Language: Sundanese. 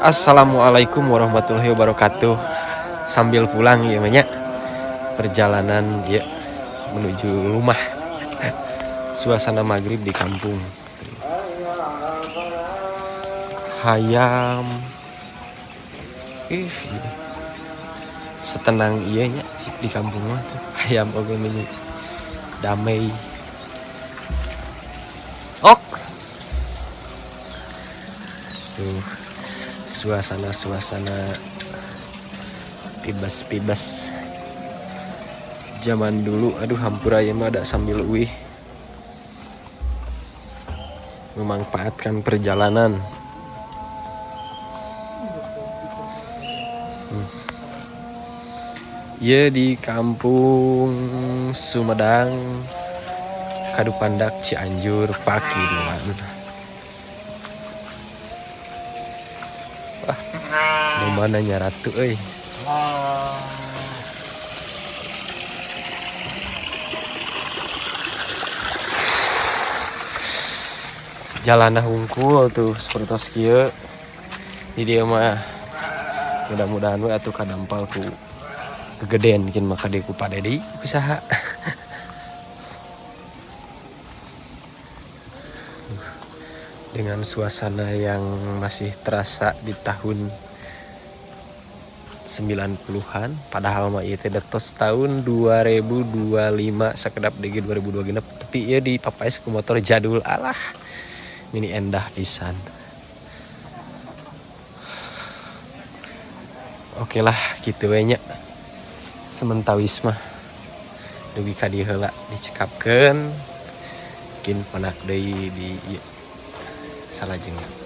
Assalamualaikum warahmatullahi wabarakatuh. Sambil pulang ya banyak perjalanan ya menuju rumah. Suasana maghrib di kampung. Hayam. Ih, iya. Setenang iya nya di kampung mah tuh. Hayam oge meni damai. Ok. Tuh suasana-suasana pibas-pibas zaman dulu. Aduh, hampura ya mah ada sambil uih memanfaatkan perjalanan. Ya di kampung Sumedang, Kadupandak, Cianjur, Pakiduan. Wah, mau mana nya ratu euy. Jalanna hungkul tuh seperti kieu. Di dieu mah mudah-mudahan we atuh kadampal ku kegedean mungkin maka deui ku Pak Dedi usaha. Dengan suasana yang masih terasa di tahun 90-an, padahal mah ieu teh tos tahun 2025 sakedap deui 2026, tapi ieu dipapaes ku motor jadul. Alah, ini endah pisan. Oke lah, gitu we nya. Sementawis mah dugi ka dieu heula dicekapkeun, mungkin panak deui di ieu salajengna.